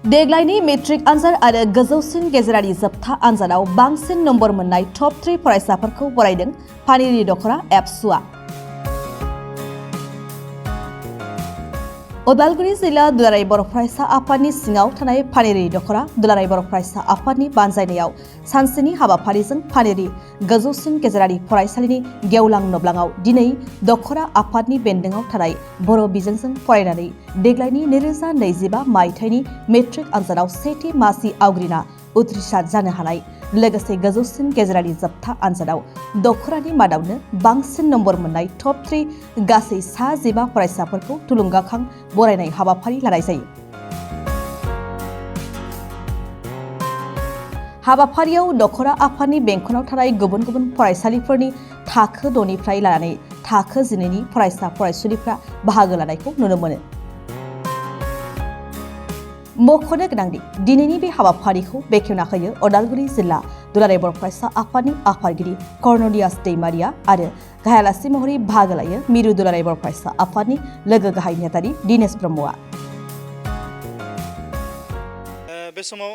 देग्लायनि मेट्रिक आनजाद आरो गोजौसिन गेजेरारि जोबथा आनजादाव बांसिन नम्बर मोननाय टप 3 फरायसाफोरखौ बरायदों पानेरि दख'रा एबसुआ। उदालगुरि जिल्ला दुलाराय बर' फरायसा आफादनि सिङाव थानाय पानेरि दख'रा दुलाराय बर' फरायसा आफादनि बानजायनायाव सानसेनि हाबाफारिजों पानेरि गोजौसिन गेजेरारि फरायसालिनि गेवलां नब्लाङाव दिनै दख'रा आफादनि बेन्दोङाव थानाय बर' बिजोंजों फरायनानै देग्लायनि 2025 मायथाइनि मेट्रिक आनजादाव सेथि मासि आवग्रिना उथ्रिसार जानो हानाय लोगोसे गोजौसिन गेजेरारि जोबथा आनजादाव दख'रानि मादावनो बांसिन नम्बर मोननाय टप 3 गासै 15 फरायसाफोरखौ थुलुंगाखां बरायनाय हाबाफारि लानाय जायो। हाबाफारियाव दख'रा आफादनि बेंखनाव थानाय गुबुन गुबुन फरायसालिफोरनि थाखो 6 निफ्राय लानानै थाखो 12 नि फरायसा फरायसुलिफ्रा बाहागो लानायखौ नुनो मोनो। मख'नो गोनांदि दिनैनि बे हाबाफारिखौ बेखेवना होयो उदालगुरि जिल्ला दुलाराय बर' फरायसा आफादनि आफादगिरि कर्नलियास दैमारिया आरो गाहाय आलासि महरै बाहागो लायो मिरु दुलाराय बर' फरायसा आफादनि लोगो गाहाय नेहाथारि दिनेश ब्रह्मआ। बे समाव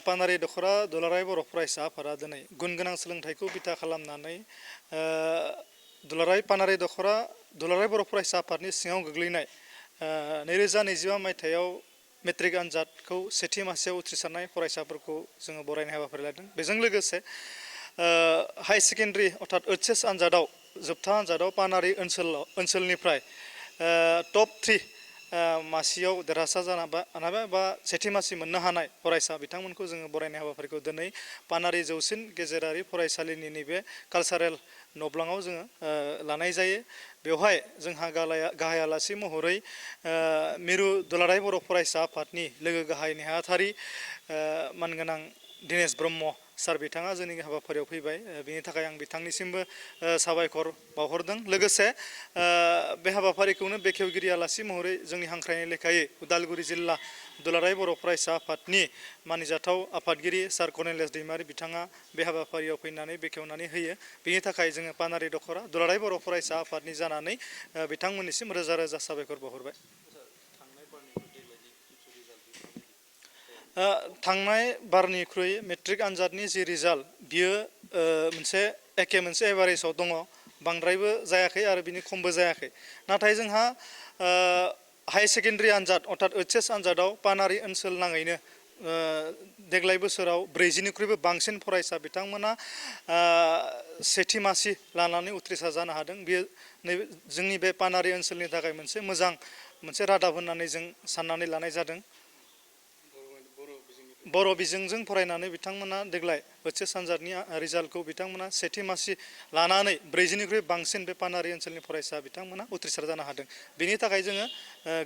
पानेरि दख'रा दुलाराय बर' फरायसा आफादा दिनै गुन गोनां सोलोंथाइखौ बिथा खालामनानै दुलाराय पानेरि दख'रा दुलाराय बर' फरायसा आफादनि सिङाव गोग्लैनाय 2025 मायथाइयाव मेट्रिक आनजादखौ सेथि मासियाव उथ्रिसारनाय फरायसाफोरखौ जोङो बरायनाय हाबाफारि लादों। बेजों लोगोसे हाई सेकेन्डारि अर्थात HS आनजादाव जोबथा आनजादाव पानेरि ओनसोलनिफ्राय टप 3 मासियाव देरहासार जाना बा सेथि मासि मोननो हानाय फरायसा बिथांमोनखौ जोङो बरायनाय हाबाफारिखौ दिनै पानेरि जौसिन गेजेरारि फरायसालिनि नैबे कालसारेल नब्लाङाव जोङो लानाय जायो। बेवहाय जोंहा गाहाय आलासि महरै मिरु दुलाराय बर' फरायसा आफादनि लोगो गाहाय नेहाथारि मानगोनां दिनेश ब्रह्म सार बिथाङा जोंनि हाबाफारियाव फैबाय। बेनि थाखाय आं बिथांनिसिमबो साबायखर बावहरदों। लोगोसे बे हाबाफारिखौनो बेखेवगिरि आलासि महरै जोंनि हांख्रायनाय लेखायै उदालगुरि जिल्ला दुलाराय बर' फरायसा आफादनि मानिजाथाव आफादगिरि सार कर्नलियास दैमारि बिथाङा बे हाबाफारियाव फैनानै बेखेवनानै होयो। बेनि थाखाय जोङो पानेरि दख'रा दुलाराय बर' फरायसा आफादनि जानानै बिथांमोननिसिम रोजा रोजा साबायखर बावहरबाय। थांनाय बारनिख्रुइ मेट्रिक आनजादनि जि रिजाल्ट बियो मोनसे एभारेजाव दङ। बांद्रायबो जायाखै आरो बिनि खमबो जायाखै। नाथाय जोंहा हाई सेकेन्डारि आनजाद अर्थात HS आनजादाव पानेरि ओनसोल नाङैनो देग्लाय बोसोराव 40 निख्रुइबो बांसिन फरायसा बिथांमोना सेथि मासि लानानै उथ्रिसार जानो हादों। बेयो जोंनि बे पानेरि ओनसोलनि थाखाय मोनसे रादाब होननानै जों साननानै लानाय जादों। बर' बिजोंजों फरायनानै बिथांमोना देग्लाय HS आनजादनि रिजाल्टखौ बिथांमोना सेथि मासि लानानै 40 निख्रुइ बांसिन बे पानेरि ओनसोलनि फरायसा बिथांमोना उथ्रिसार जानो हादों। बेनि थाखाय जोङो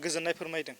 गोजोननाय फोरमायदों।